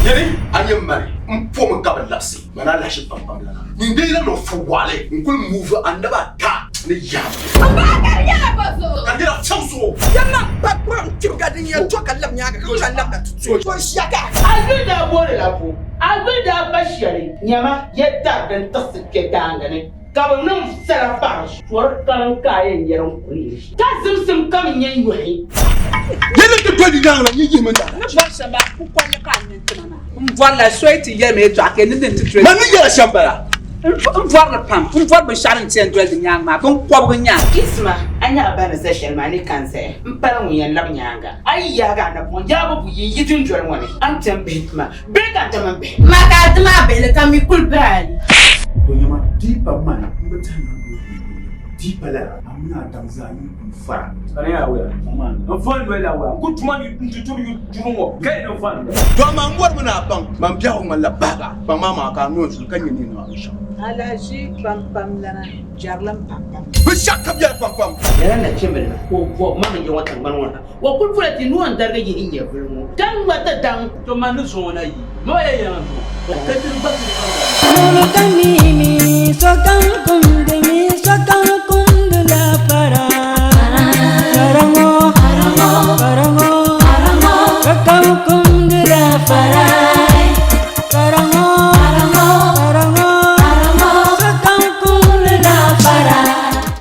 Nyani a nyɛ mani m pomi ka bi labisi mani alahichi pampam lana. Nyin dee la niŋ fuwaɣili n kuli move a naba ata ni yaam. M bahi ka di nyɛla bɔ zuɣu? Ka di nyɛla fɛŋ zuɣu. Yɛlimaŋ pa kpuɣi n-tibga din yɛn to ka lab nyaaŋa ka ku lan labina ti to o ʒiya ka. A yuli daa booni la bo? A yuli daa pa shɛli? Nyama, ya dari din tiɣisi kpe daaŋa ni, ka bɛ niŋ sala paɣi. Pɔri kariŋ ka a yɛn yɛri n-kuli li, ka zimsim kam nyɛ yɔhi. Yɛli ti doli nyaaŋa na, nyin yihimi n daalahichi. Ni bɔri shɛm maa, kukɔlli ka a nini tima maa. M bɔrila soya ti yɛli ma yɛtɔɣa ka ni din ti tiri. Man ni yɛla shɛm bala. M bɔri li pam. M bɔri binshɛɣu din ti yɛn doli di nyaaŋa maa, binkɔbigu n-nyɛ a. Isima, a nya a ba ni za shɛli maa ni ka n zaya. M pala ŋun yɛn lab nyaaŋa. A yi yaagi a napɔŋ yaabu buyi n-yi dundoli ŋɔ ni, a ni ti m bihi tuma bee ka n ti m bihi. Maa ka a ti maa bihili ka mi kuli biri a li. To nyama, di yi pa mani m bi tɛhi ni a doo kuli doo ya. Di yi pa lala, a mini a daŋ zaa yi kuli fara. Ka di nyɛla wula? N fɔn doli la wula? N ku tuma n ti turi yu duri ŋɔ ka yi ni fɔn doli. To amaa m bɔrimi ni a baŋ man biɛhigu ŋmanila bahiga, kpaŋ maa maa ka a no n zuli ka nya ni niŋ a binshɛɣu. Alahiʒi pampamlana jɛrilim pampam. Binshɛɣu ka biɛla pampam. Lala nachimbila maa ka o bɔbi ma mi ya ŋɔ tiŋgbani ŋɔ ha. O kuli pula ti nuu n-darigi yihi nyɛvili ŋɔ, ka ŋma ti daŋ. To man ni zuŋɔ na yi ma ya yɛŋa zuŋɔ, ka diri gba ti Molo ka mimi, sokam kumdi.